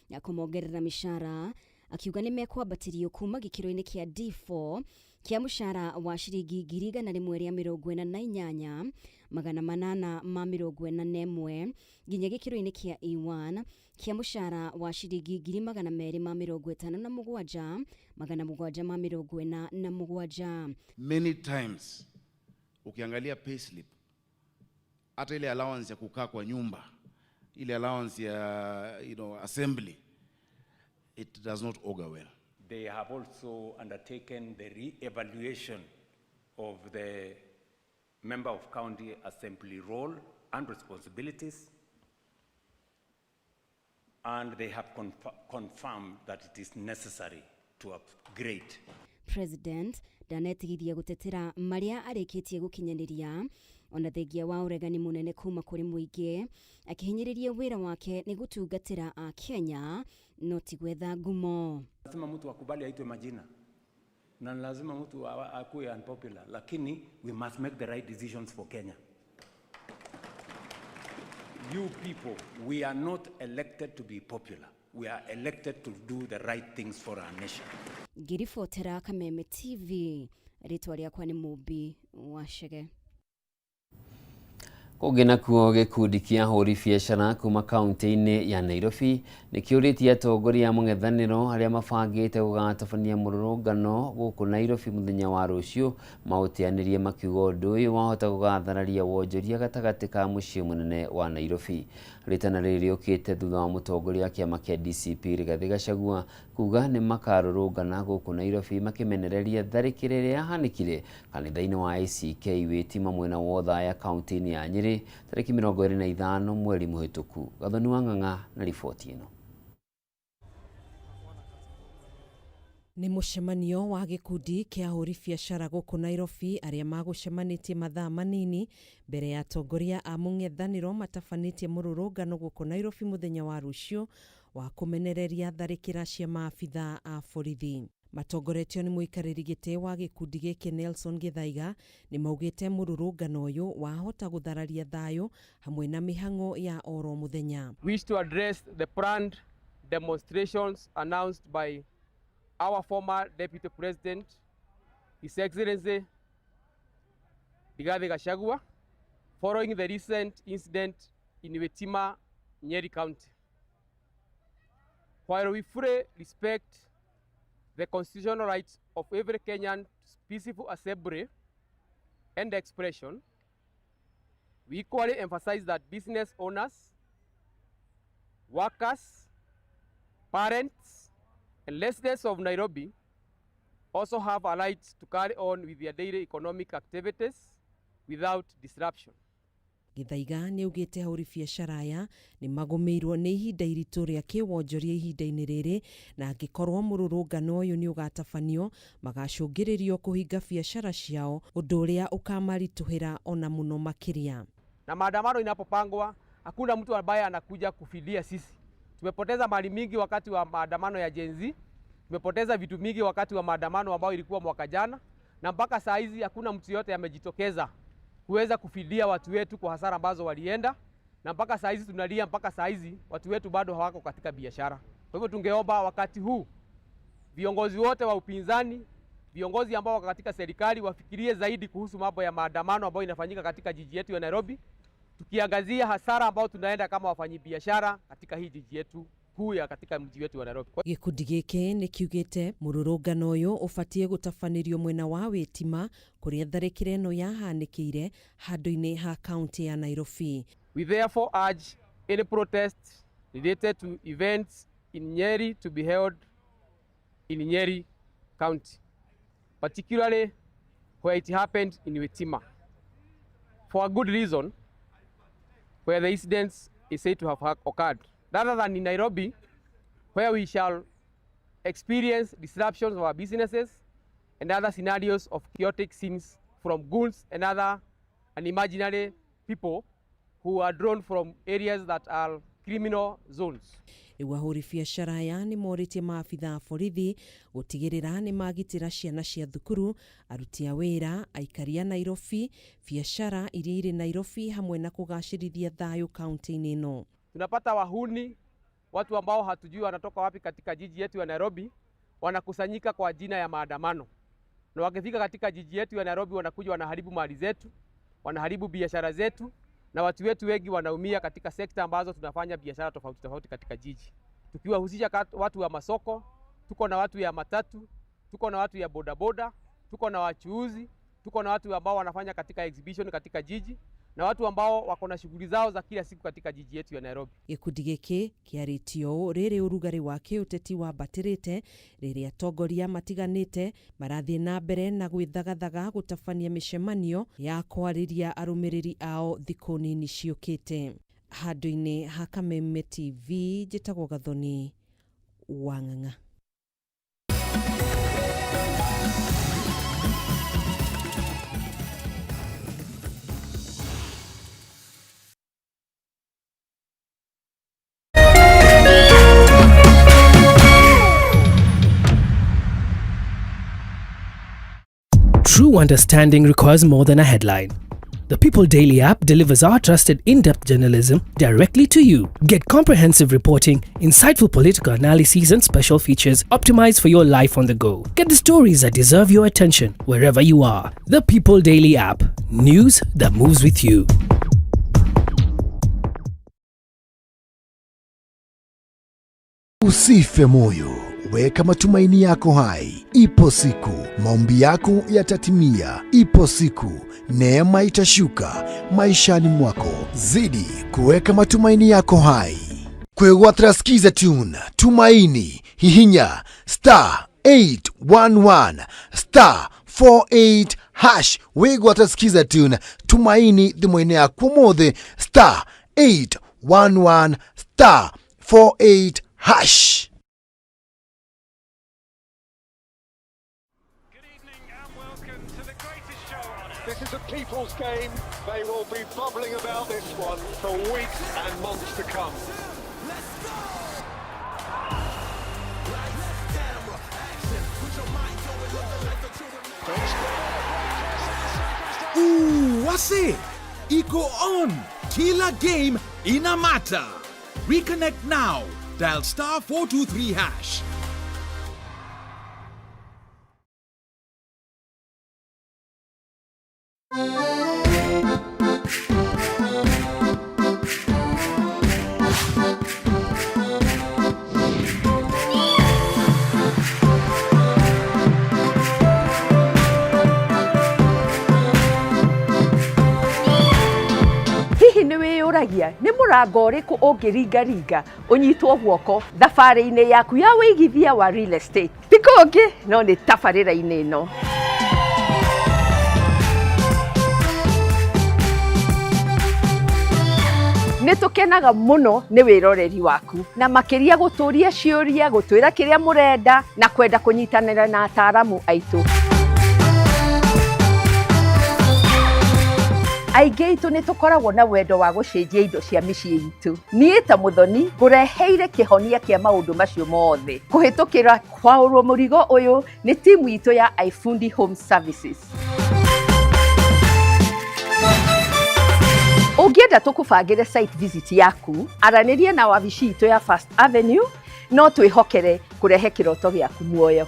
[SPEAKER 2] ya kũmongerera mĩcara, akiuga nĩ mekwambatĩrio kuma gĩkĩro-inĩ kĩa D4 Kĩa mũcara wa ciringi 148,841 nginya gĩkĩro-inĩ kĩa A1 kĩa mũcara wa ciringi 257,747.
[SPEAKER 3] Many times ukiangalia payslip, hata ile allowance ya kukaa kwa nyumba, ile allowance ya assembly, it does not augur well.
[SPEAKER 6] They have also undertaken the re-evaluation of the member of county assembly role and responsibilities, and they have confirmed that it is necessary to upgrade.
[SPEAKER 2] President ndanetigithia gutetera maria arikitie gukinyaniria ona thengia wa uregani munene kuma kuri muingi akihinyiriria wira wake ni gutungatira a Kenya no ti gwetha ngumo.
[SPEAKER 6] Lazima mtu akubali aitwe majina na lazima mtu akuwe unpopular, lakini we must make the right decisions for Kenya. You people, we are not elected to be popular. We are elected to do the right things for our nation.
[SPEAKER 2] Ngiribotera Kameme TV, ritwa riakwa ni Mumbi wa Chege.
[SPEAKER 1] Kũngĩ nakuo gĩkundi kĩa ahũri biacara kuma kaunti-inĩ ya Nairobi nĩ kĩũrĩtie atongoria a mũng'ethanĩro arĩa mabangĩte gũgatabania mũrũrũngano gũkũ Nairobi mũthenya wa rũciũ maũteanĩrie makiuga ũndũ ũyũ wahota gũgathararia wonjoria gatagatĩ ka mũciĩ mũnene wa Nairobi. Rĩtana rĩrĩ rĩũkĩte thutha wa mũtongoria wa kĩama kĩa DCP Rigathĩ Gachagua kuga nĩ makarũrũngana gũkũ Nairobi makĩmenereria tharĩkĩro ĩrĩa yahanĩkire kanitha-inĩ wa ACK Witima mwena wa Othaya kaunti-inĩ ya Nyĩrĩ tarĩki 25 mweri mũhĩtũku. Gathoni wa Ng'ang'a na riboti ĩno.
[SPEAKER 7] Nĩ mũcemanio wa gĩkundi kĩa ahũri biacara gũkũ Nairobi arĩa magũcemanĩtie mathaa manini mbere ya atongoria a mũng'ethanĩro matabanĩtie mũrũrũngano gũkũ Nairobi mũthenya wa rũciũ wa kũmenereria tharĩkĩra cia maabithaa a borithi. Matongoretio nĩ mũikarĩri gĩtĩ wa gĩkundi gĩkĩ Nelson Gĩthaiga nĩ maugĩte mũrũrũngano ũyũ wahota gũthararia thayũ hamwe na mĩhang'o ya oro mũthenya.
[SPEAKER 8] Wish to address the planned demonstrations announced by our former Deputy President, His Excellency Rigathi Gachagua, following the recent incident in Witima, Nyeri County. While we fully respect the constitutional rights of every Kenyan to peaceful assembly and expression, we equally emphasize that business owners, workers, parents, and residents of Nairobi also have a right to carry on with their daily economic activities without disruption.
[SPEAKER 7] Gĩthaiga nĩ augĩte ahũri biacara aya nĩ magũmĩirwo nĩ ihinda iritũ rĩa kĩwonjoria ihinda-inĩ rĩrĩ na angĩkorwo mũrũrũngano ũyũ nĩ ũgatabanio magacũngĩrĩrio kũhinga biacara ciao ũndũ ũrĩa ũkamaritũhĩra ona mũno makĩria.
[SPEAKER 8] Na maandamano inapopangwa hakuna mtu ambaye anakuja kufidia sisi. Tumepoteza mali mingi wakati wa maandamano ya Gen Z, tumepoteza vitu mingi wakati wa maandamano ambayo ilikuwa mwaka jana, na mpaka saa hizi hakuna mtu yote amejitokeza kuweza kufidia watu wetu kwa hasara ambazo walienda, na mpaka saa hizi tunalia, mpaka saa hizi watu wetu bado hawako katika biashara. Kwa hivyo tungeomba wakati huu viongozi wote wa upinzani, viongozi ambao wako katika serikali wafikirie zaidi kuhusu mambo ya maandamano ambayo inafanyika katika jiji yetu ya Nairobi, tukiangazia hasara ambayo tunaenda kama wafanyibiashara katika hii jiji yetu kuu ya katika mji wetu wa Nairobi.
[SPEAKER 7] Gĩkundi gĩkĩ nĩ kiugĩte mũrũrũngano ũyũ ũbatiĩ gũtabanĩrio mwena wa Witima kũrĩa tharĩkĩro ĩno yahanĩkĩire handũ-inĩ ha kaunti ya Nairobi.
[SPEAKER 8] We therefore urge any protest related to events in Nyeri to be held in Nyeri County, particularly where it happened in Witima, for a good reason, where the incident is said to have occurred, rather than in Nairobi, where we shall experience disruptions of our businesses and other scenarios of chaotic scenes from goons and other unimaginary people who are drawn from areas that are criminal zones.
[SPEAKER 7] Rĩu ahũri biacara aya nĩ morĩtie maabitha a borithi gũtigĩrĩra nĩ magitĩra ciana cia thukuru, aruti a wĩra, aikari a Nairobi, biacara iria irĩ Nairobi hamwe na kũgacĩrithia thayũ kaunti-inĩ ĩno.
[SPEAKER 8] Tunapata wahuni, watu ambao hatujui wanatoka wapi katika jiji yetu ya Nairobi, wanakusanyika kwa jina ya maandamano. na wakifika katika jiji yetu ya Nairobi wanakuja wanaharibu mali zetu, wanaharibu biashara zetu, na watu wetu wengi wanaumia katika sekta ambazo tunafanya biashara tofauti tofauti katika jiji, tukiwahusisha watu wa masoko, tuko na watu ya matatu, tuko na watu ya bodaboda, tuko na wachuuzi, tuko na watu ambao wanafanya katika exhibition katika jiji na watu ambao wako na shughuli zao za kila siku katika jiji yetu ya Nairobi.
[SPEAKER 7] Gĩkundi gĩkĩ kĩarĩtio ũũ rĩrĩ ũrugarĩ wa kĩũteti wambatĩrĩte rĩrĩa atongoria matiganĩte marathiĩ na mbere na gwĩthagathaga gũtabania mĩcemanio ya kwarĩria arũmĩrĩri ao thikũ nini ciũkĩte. Handũ-inĩ ha Kameme TV njĩtagwo Gathoni Wang'ang'a.
[SPEAKER 9] True understanding requires more than a headline. The People Daily app delivers our trusted in depth journalism directly to you. Get comprehensive reporting, insightful political analyses, and special features optimized for your life on the go. Get the stories that deserve your attention wherever you are. The People Daily app. News that moves with you.
[SPEAKER 10] Usife moyo, weka matumaini yako hai. Ipo siku maombi yako yatatimia. Ipo siku neema itashuka maishani mwako. Zidi kuweka matumaini yako hai. Kwegwatira Skiza Tune Tumaini hihinya star 811 star 48 hash wigwatira Skiza Tune Tumaini thimũ-inĩ yaku ũmũthĩ star 811 star 48 hash.
[SPEAKER 11] This is a people's game. They will be bubbling about this one for weeks and months to come.
[SPEAKER 19] Ooh, wase iko on. Kila game ina matter. Reconnect now. Dial star 423 hash.
[SPEAKER 13] Hihi nĩ wĩyũragia nĩ mũrango ũrĩkũ ũngĩringaringa ũnyitwo guoko thabarĩ-inĩ yaku ya wĩigithia wa real estate? Ti kũngĩ no nĩ tabarĩra-inĩ ĩno. Nĩ tũkenaga mũno nĩ wĩroreri waku na makĩria gũtũria ciũria, gũtwĩra kĩrĩa mũrenda na kwenda kũnyitanĩra na ataaramu aitũ. Aingĩ aitũ nĩ tũkoragwo na wendo wa gũcenjia indo cia mĩciĩ itũ. Niĩ ta Mũthoni ngũreheire kĩhonia kĩa maũndũ macio mothe kũhĩtũkĩra kwaũrwo mũrigo ũyũ nĩ timu itũ ya iFundi Home Services. Ũngĩenda tũkũbangĩre site visit yaku, aranĩria na wabici itũ ya First Avenue, no twĩhokere kũrehe kĩroto gĩaku muoyo.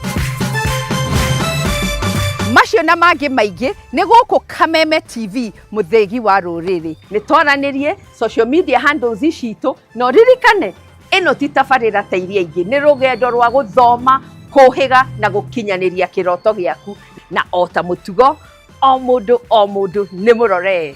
[SPEAKER 13] Macio na mangĩ maingĩ nĩ gũkũ Kameme TV, mũthĩgi wa rũrĩrĩ. Nĩ twaranĩrie social media handles citũ, na ũririkane ĩno ti tabarĩra ta iria ingĩ, nĩ rũgendo rwa gũthoma, kũhĩga na gũkinyanĩria kĩroto gĩaku. Na o ta mũtugo, o mũndũ o mũndũ nĩ mũroree.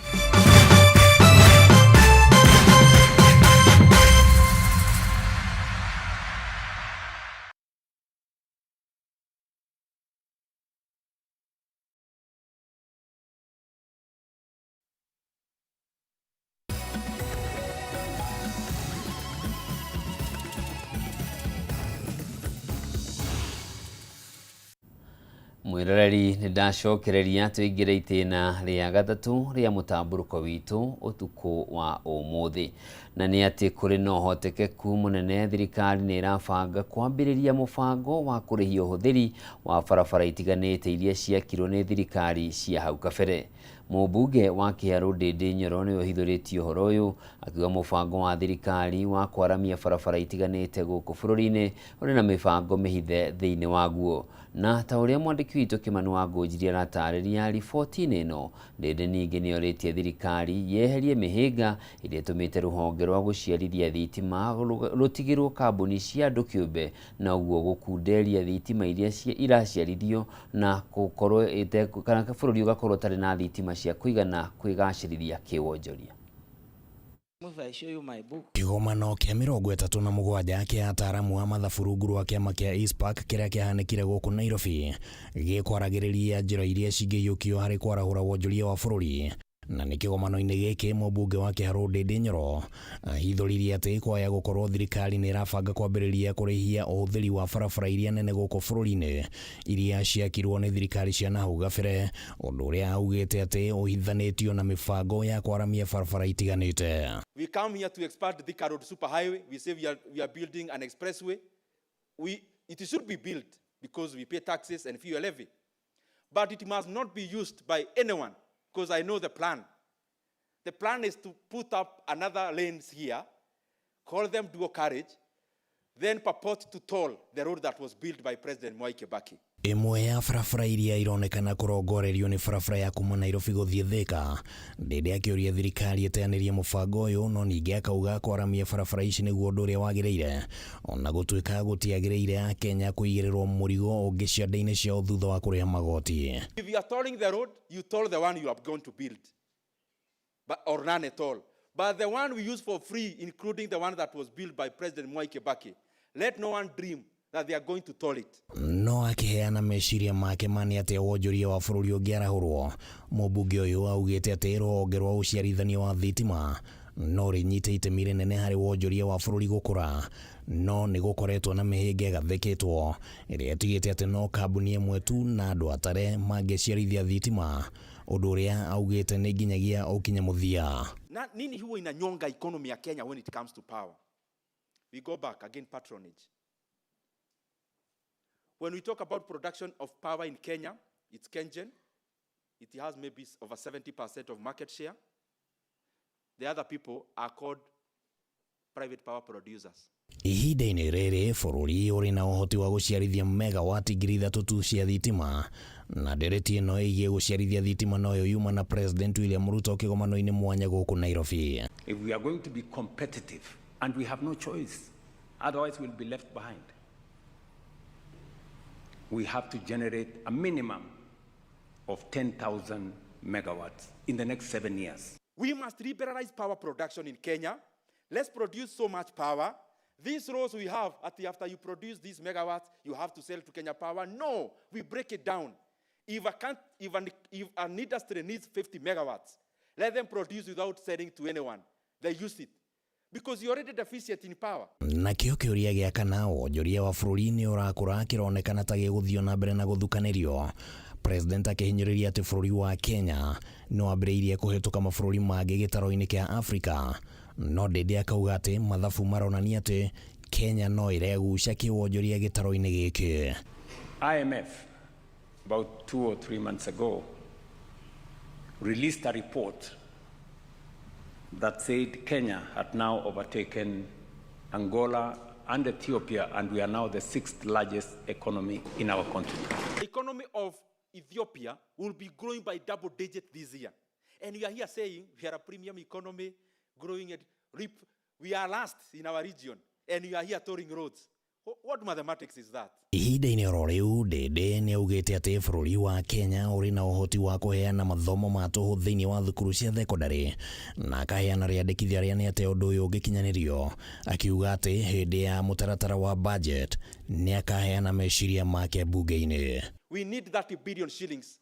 [SPEAKER 1] Mwiroreri, nĩ ndacokereria tũingĩre itĩna rĩa gatatũ rĩa mũtambũrũko witũ ũtukũ wa ũmũthĩ, na nĩ atĩ kũrĩ na ũhotekeku mũnene thirikari nĩ ĩrabanga kwambĩrĩria mũbango wa kũrĩhia ũhũthĩri wa barabara itiganĩte iria ciakirwo nĩ thirikari cia hau kabere. Mũmbunge wa Kĩharũ Ndĩndĩ Nyoro nĩwe ũhithũrĩtie ũhoro ũyũ akiuga mũbango wa thirikari wa kwaramia barabara itiganĩte gũkũ bũrũri-inĩ ũrĩ na mĩbango mĩhithe thĩinĩ waguo. Na ta ũrĩa mwandĩki witũ Kĩmani wa Ngũnjiri aratarĩria riboti-inĩ ĩno, Ndĩndĩ ningĩ nĩorĩtie thirikari yeherie mĩhĩnga ĩrĩa ĩtũmĩte rũhonge rwa gũciarithia thitima rũtigĩrwo kambuni cia andũ kĩũmbe na ũguo gũkunderia thitima iria iraciarithio na gũkorwo kana bũrũri ũgakorwo ũtarĩ na thitima cia kũigana kwĩgacĩrithia kĩwonjoria.
[SPEAKER 5] Kĩgomano kĩa 37 kĩa ataaramu a mathabu rungu rwa kĩama kĩa ICPAK kĩrĩa kĩahanĩkire gũkũ Nairobi gĩkwaragĩrĩria njĩra iria cingĩiyũkio harĩ kwarahũra wonjoria wa bũrũri. Na nĩ kĩgomano-inĩ gĩkĩ mũmbunge wa Kĩharũ Ndĩndĩ Nyoro ahithũririe atĩ kwaya gũkorwo thirikari nĩ ĩrabanga kwambĩrĩria kũrĩhia ũhũthĩri wa barabara iria nene gũkũ bũrũri-inĩ iria ciakirwo nĩ thirikari cia nahau gabere, ũndũ ũrĩa augĩte atĩ ũhithanĩtio na mĩbango ya kwaramia barabara itiganĩte.
[SPEAKER 12] We come here to expand Thika Road Superhighway. We say we are building an expressway. It should be built because we pay taxes and fuel levy. But it must not be used by anyone, because I know the plan. The plan is to put up another lanes here, call them dual carriage, then purport to toll the road that was built by President Mwai Kibaki.
[SPEAKER 5] Ĩmwe ya barabara iria ironekana kũrongorerio nĩ barabara ya kuma Nairobi gũthiĩ Thika. Ndĩndĩ akĩũria thirikari ĩteanĩrie mũbango ũyũ, no ningĩ akauga kwaramia barabara ici nĩguo ũndũ ũrĩa wagĩrĩire, ona gũtuĩka gũtiagĩrĩire Akenya kũigĩrĩrwo mũrigo ũngĩ ciande-inĩ ciao thutha wa kũrĩha magoti.
[SPEAKER 12] If you are tolling the road, you toll the one you are going to build, but, or none at all. But the one we use for free, including the one that was built by President Mwai Kibaki, let no one dream that they are going to toll it.
[SPEAKER 5] No akĩheana meciria make ma nĩ atĩa wonjoria wa bũrũri ũngĩarahũrwo, mũmbunge ũyũ augĩte atĩ rũhonge rwa ũciarithania wa thitima no rĩnyite itemi rĩnene harĩ wonjoria wa bũrũri gũkũra, no nĩ gũkoretwo na mĩhĩnga ĩgathĩkĩtwo ĩrĩa ĩtigĩte atĩ no kambuni ĩmwe tu na andũ atare mangĩciarithia thitima, ũndũ ũrĩa augĩte nĩ nginyagia ũkinye mũthia.
[SPEAKER 12] Na nini huwa inanyonga economy ya Kenya when it comes to power? We go back again, patronage. When we talk about production of power in Kenya, it's KenGen. It has maybe over 70% of market share. The other people are called private power producers.
[SPEAKER 5] Ihinda-inĩ rĩrĩ bũrũri ũrĩ na ũhoti wa gũciarithia megawati 3,000 tu cia thitima, na ndereti ĩno ĩgiĩ gũciarithia thitima noyo yuma na President William Ruto kĩgomano-inĩ mwanya gũkũ Nairobi.
[SPEAKER 6] If we are going to be competitive, and we have no choice, otherwise we'll be left behind. We have to generate a minimum of 10,000 megawatts in the next 7 years.
[SPEAKER 12] We must liberalize power production in Kenya. Let's produce so much power. These roads we have, at the, after you produce these megawatts, you have to sell to Kenya Power. No, we break it down. If, a can't, if, an, if an industry needs 50 megawatts, let them produce without selling to anyone. They use it. Because you're already deficient in power.
[SPEAKER 5] Nakĩo kĩũria gĩa kana wonjoria wa bũrũri nĩ ũrakũra kĩronekana ta gĩgũthiĩ na mbere na gũthukanĩrio. President akĩhinyĩrĩria atĩ bũrũri wa Kenya nĩ wambĩrĩirie kũhĩtũka mabũrũri mangĩ gĩtaro-inĩ kĩa Afrika, no Ndĩndĩ akauga atĩ mathabu maronania atĩ Kenya no ĩregucia kĩwonjoria gĩtaro-inĩ gĩkĩ.
[SPEAKER 6] IMF, about 2 or 3 months ago, released a report that said Kenya had now overtaken Angola and Ethiopia, and we are now the 6th largest economy in our continent.
[SPEAKER 12] The economy of Ethiopia will be growing by double digit this year. And we are here saying we are a premium economy growing at rip. We are last in our region, and we are here touring roads. What mathematics is that?
[SPEAKER 5] Ihinda-inĩ oro rĩu Ndĩndĩ nĩ augĩte atĩ bũrũri wa Kenya ũrĩ na ũhoti wa kũheana mathomo ma tũhũ thĩinĩ wa thukuru cia thekondarĩ, na akaheana rĩandĩkithia rĩa nĩ atĩa ũndũ ũyũ ũngĩkinyanĩrio, akiuga atĩ hĩndĩ ya mũtaratara wa budget nĩ akaheana meciria make mbunge-inĩ.
[SPEAKER 12] We need 30 billion shillings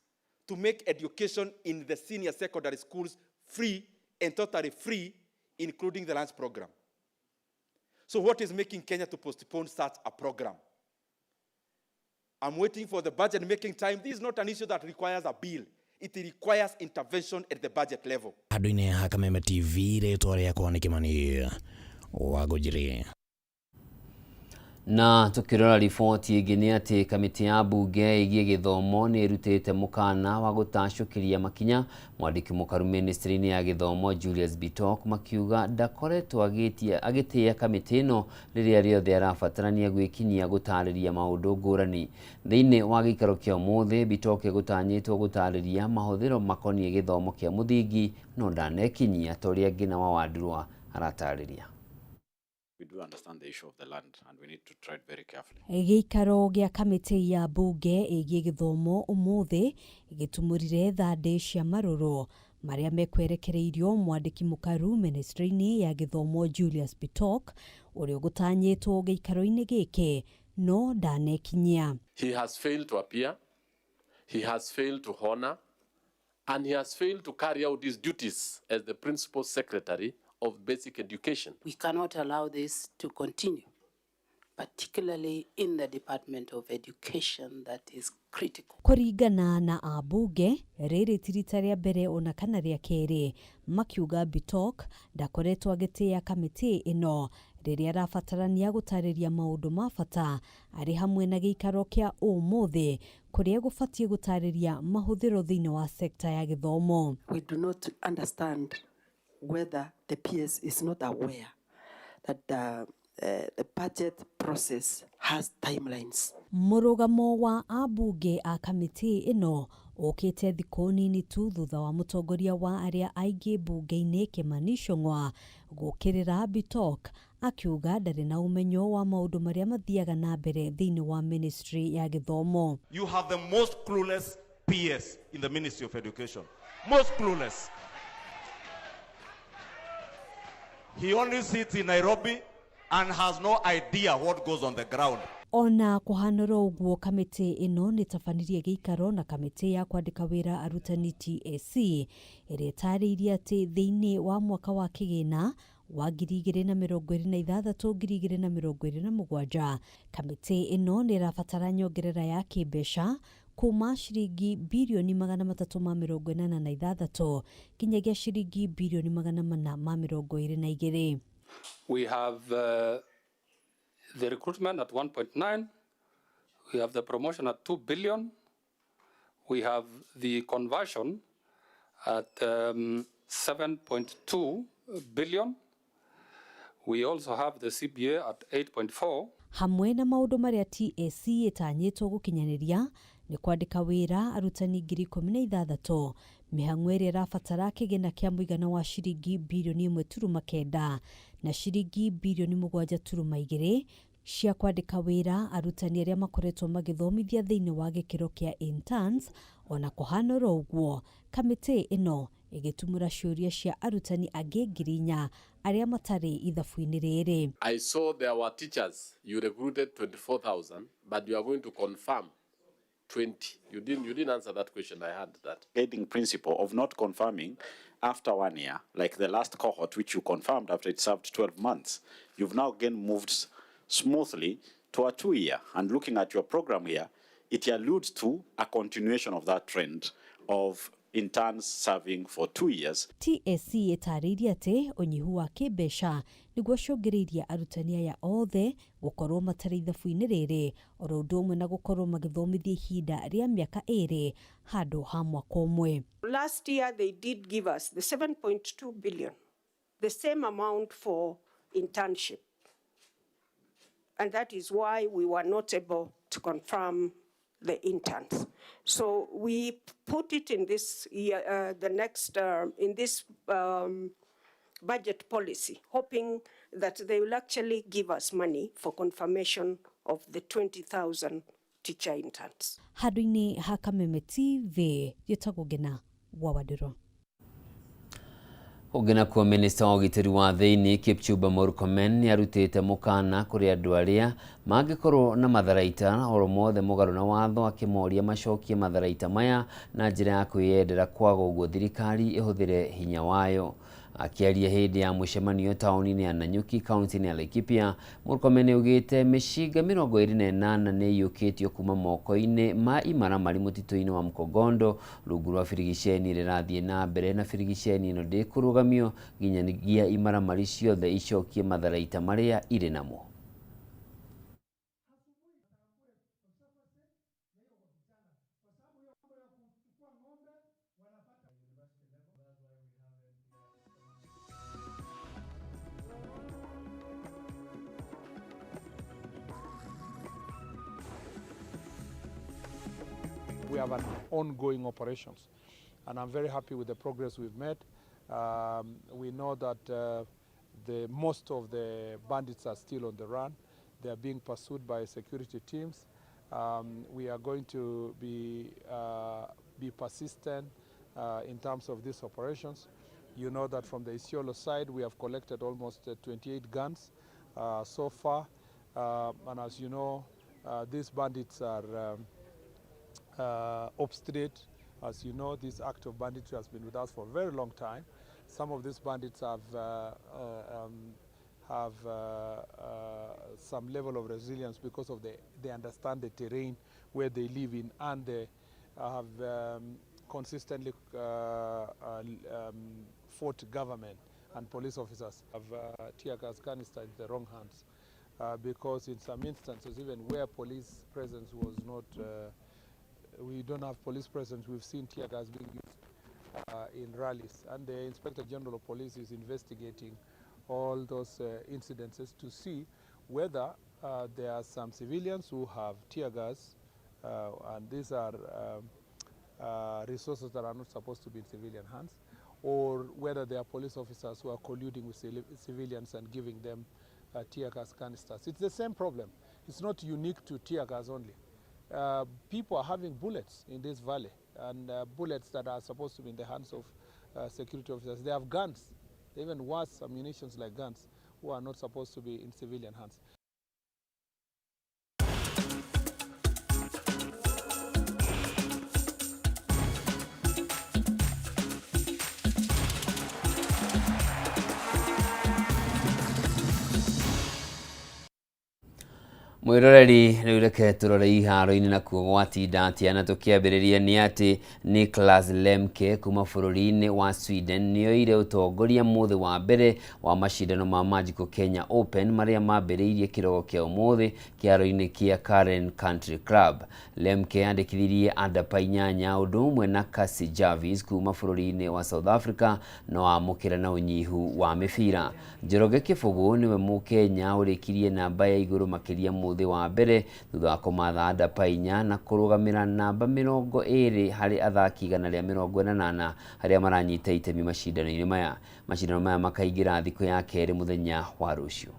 [SPEAKER 12] to make education in the senior secondary schools free and totally free, including the lunch program. So what is making Kenya to postpone such a program? I'm waiting for the budget making time. This is not an issue that requires a bill. It requires intervention at the budget level.
[SPEAKER 5] Handũ-inĩ ha Kameme TV, rĩtwa rĩakwa nĩ Kĩmani wa Ngũnjiri.
[SPEAKER 1] Na tukirora riboti ĩngĩ nĩ atĩ kamĩtĩ ya mbunge ĩgiĩ gĩthomo nĩ ĩrutĩte mũkana wa gũtacũkĩria makinya mwandĩki mũkaru ministry-inĩ ya gĩthomo Julius Bitok makiuga ndakoretwo agĩtĩĩa kamĩtĩ ĩno rĩrĩa rĩothe arabatarania gwĩkinyia gũtarĩria maũndũ ngũrani. Thĩinĩ wa gĩikaro kĩa ũmũthĩ, Bitok egũtanyĩtwo gũtarĩria mahũthĩro makoniĩ gĩthomo kĩa mũthingi no ndanekinyia ta ũrĩa Ngina wa Wandurwa aratarĩria.
[SPEAKER 14] We do understand the issue of the land and we need to tread very carefully.
[SPEAKER 15] Gĩikaro gĩa kamĩtĩ ya mbunge ĩgiĩ gĩthomo ũmũthĩ gĩtumũrire thandĩ cia marũrũ marĩa mekwerekereirio mwandĩki mũkaru ministry-inĩ ya gĩthomo Julius Bitok ũrĩa ũgũtanyĩtwo gĩikaro-inĩ gĩkĩ no ndanekinyia.
[SPEAKER 16] He has failed to appear, he has failed to honor, and he has failed to carry out his duties as the principal secretary of basic education.
[SPEAKER 17] We cannot allow this to continue, particularly in the Department of Education that is critical.
[SPEAKER 15] Kũringana na ambunge rĩrĩ ti rita rĩa mbere ona kana rĩa kerĩ makiuga Bitok ndakoretwo agĩtĩĩa kamĩtĩ ĩno rĩrĩa arabatarania gũtarĩria maũndũ ma bata arĩ hamwe na gĩikaro kĩa ũmũthĩ kũrĩa gũbatiĩ gũtarĩria mahũthĩro thĩinĩ wa sekta ya gĩthomo.
[SPEAKER 18] We do not understand whether the PS is not aware that the budget process has timelines.
[SPEAKER 15] Mũrũgamo wa ambunge a kamĩtĩ ĩno ũkĩte thikũ nini tu thutha wa mũtongoria wa arĩa aingĩ mbunge-inĩ Kimani Ichung'wa gũkĩrĩra Bitok akiuga ndarĩ na ũmenyo wa maũndũ marĩa mathiaga na mbere thĩinĩ wa ministry ya gĩthomo.
[SPEAKER 26] You have the most clueless PS in the Ministry of Education. Most clueless. He only sits in Nairobi and has no idea what goes on the ground.
[SPEAKER 15] Ona kũhanũra ũguo kamĩtĩ ĩno nĩ tabanirie gĩikaro na kamĩtĩ ya kwandĩka wĩra arutani TSC ĩrĩa ĩtarĩirie atĩ thĩinĩ wa mwaka wa kĩgĩna wa 2026 2027 kamĩtĩ ĩno nĩ ĩrabatara nyongerera ya kĩmbeca kuma ciringi birioni 386 nginyagia ciringi birioni 422.
[SPEAKER 27] We have the recruitment at 1.9, we have the promotion at 2 billion, we have the conversion at 7.2 billion, we also have the CBA at 8.4.
[SPEAKER 15] Hamwe na maũndũ marĩa TSC ĩtanyĩtwo gũkinyanĩria nĩ kwandĩka wĩra arutani 16,000 mĩhang'o ĩrĩa ĩrabatara kĩgĩna kĩa mũigana wa ciringi birioni 1.9 na ciringi birioni 7.2 cia kwandĩka wĩra arutani arĩa makoretwo magĩthomithia thĩinĩ wa gĩkĩro kĩa interns. Ona kũhanũra ũguo kamĩtĩ ĩno ĩgĩtumũra ciũria cia arutani angĩ 4,000 arĩa matarĩ ithabu-inĩ rĩrĩ.
[SPEAKER 16] I saw there were teachers, you recruited 24,000, but you are going to confirm 20. You didn't answer that question. I had that.
[SPEAKER 14] Guiding principle of not confirming after 1 year, like the last cohort, which you confirmed after it served 12 months, you've now again moved smoothly to a 2-year. And looking at your program here, it alludes to a continuation of that trend of interns serving for 2 years.
[SPEAKER 15] TSC ĩtarĩirie atĩ ũnyihu wa kĩmbeca nĩguo ũcũngĩrĩirie arutani aya othe gũkorwo matarĩ ithabu-inĩ rĩrĩ oro ũndũ ũmwe na gũkorwo magĩthomithia ihinda rĩa mĩaka 2 handũ ha mwaka ũmwe.
[SPEAKER 28] Last year they did give us the 7.2 billion, the same amount for internship. And that is why we were not able to confirm the interns. So we put it in this year, the next, in this budget policy, hoping that they will actually give us money for confirmation of the 20,000 teacher interns.
[SPEAKER 15] Handũ-inĩ ha Kameme TV, njĩtagwo Ngina wa Wandũrũ.
[SPEAKER 1] Ũngĩ nakuo minista wa ũgitĩri wa thĩinĩ Kipchumba Murkomen nĩ arutĩte mũkana kũrĩ andũ arĩa mangĩkorwo na matharaita oro mothe mũgarũ na watho akĩmoria macokie matharaita maya na njĩra ya kwĩyendera kwaga ũguo thirikari ĩhũthĩre hinya wayo. Akĩaria hĩndĩ ya mũcemanio taũni-inĩ ya Nanyuki kaunti-inĩ ya Laikipia, Murkomen augĩte mĩcinga 28 nĩ ĩiyũkĩtio kuma moko-inĩ ma imaramari mũtitũ-inĩ wa Mkogondo rungu rwa birigiceni ĩrĩa ĩrathiĩ na mbere na birigiceni ĩno ndĩkũrũgamio nginyagia imaramari ciothe icokie matharaita marĩa irĩ namo.
[SPEAKER 3] We have an ongoing operations, and I'm very happy with the progress we've made. We know that the most of the bandits are still on the run. They are being pursued by security teams. We are going to be persistent in terms of these operations. You know that from the Isiolo side, we have collected almost 28 guns so far. And as you know, these bandits are obstinate. As you know, this act of banditry has been with us for a very long time. Some of these bandits have some level of resilience because of they understand the terrain where they live in, and they have consistently fought government and police officers. Have tear gas canister in the wrong hands, because in some instances, even where police presence was not, we don't have police presence, we've seen tear gas being used in rallies, and the Inspector General of Police is investigating all those incidences to see whether there are some civilians who have tear gas, and these are resources that are not supposed to be in civilian hands, or whether there are police officers who are colluding with civilians and giving them tear gas canisters. It's the same problem. It's not unique to tear gas only. People are having bullets in this valley, and bullets that are supposed to be in the hands of security officers. They have guns, even worse ammunitions like guns, who are not supposed to be in civilian hands.
[SPEAKER 1] Mwiroreri riu reke turore iharo-inĩ nakuo gwatinda atĩa, na tũkĩambĩrĩria nĩ atĩ Niklas Lemke kuma bũrũri-inĩ wa Sweden nĩoire ũtongoria mũthĩ wa mbere wa macindano ma Magical Kenya Open marĩa mambĩrĩirie kĩroko kĩa ũmũthĩ kĩharo-inĩ kĩa Karen Country Club. Lemke andĩkithirie andapa 8 ũndũ ũmwe na Cassie Jarvis kuma bũrũri-inĩ wa South Africa no amũkĩra na ũnyihu wa mĩbira. Njoroge Kĩbũgũ nĩwe mũkenya ũrĩkirie namba ya igũrũ makĩria mũthĩ wa mbere thutha wa kũmatha andapa 4 na kũrũgamĩra namba 20 harĩ athaki 148 arĩa maranyita itemi macindano-inĩ maya. Macindano maya makaingĩra thikũ ya kerĩ mũthenya wa rũciũ.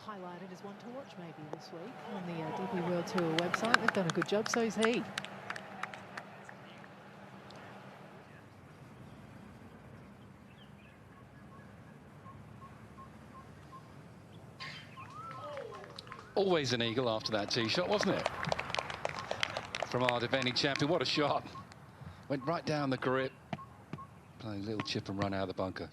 [SPEAKER 4] Highlighted as one to watch maybe this week on the DP World Tour website. They've done a good job, so's he.
[SPEAKER 20] Always an eagle after that tee shot, wasn't it? From our defending champion. What a shot. Went right down the grip. Playing a little chip and run out of the bunker.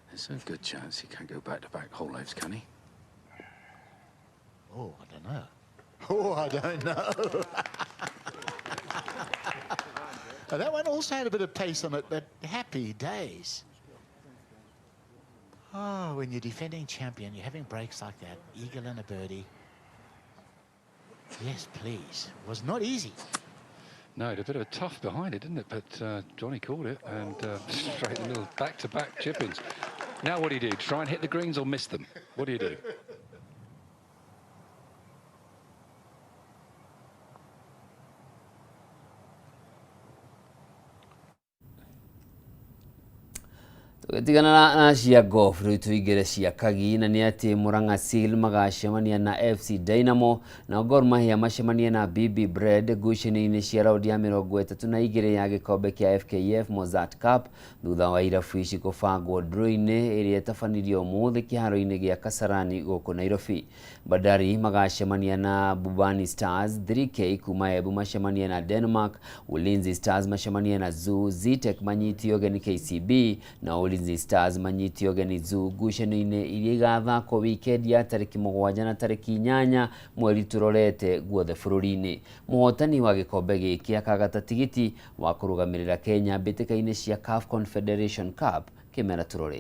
[SPEAKER 21] There's a good chance he can go back-to-back hole lives, can he?
[SPEAKER 22] Oh, I don't know. Oh, I don't know. Now, that one also had a bit of pace on it, but happy days. Oh, when you're defending champion, you're having breaks like that, eagle and a birdie. Yes, please. Was not easy.
[SPEAKER 20] No, it had a bit of a tough behind it, didn't it? But Johnny called it, and straight the little back-to-back chip-ins. Now what do you do? Try and hit the greens or miss them? What do you do?
[SPEAKER 1] Tũgĩtigana na cia golf rĩu tũingĩre cia kagi, na nĩ atĩ Murang'a Seal magacemania na FC Dynamo na Gor Mahia macemanie na BB Bread ngucanio-inĩ cia raundi ya 32 ya gĩkombe kĩa FKF Mozzart Cup thutha wa irabu ici kũbangwo draw-inĩ ĩrĩa ĩtabanirio ũmũthĩ kĩharo-inĩ gĩa Kasarani gũkũ Nairobi. Bandari magacemania na Bubani Stars, 3K kuma Embu macemanie na Denmark, Ulinzi Stars macemanie na Zoo, Zetech manyitio ũgeni KCB na Ulinzi Stars manyitio ũgeni Zoo ngucanio-inĩ iria igathakwo wikendi ya tarĩki 7 na tarĩki 8 mweri tũrorete guothe bũrũri-inĩ. Mũhotani wa gĩkombe gĩkĩ akagata tigiti wa kũrũgamĩrĩra Kenya mbĩtĩka-inĩ cia CAF Confederation Cup kĩmera tũrorete.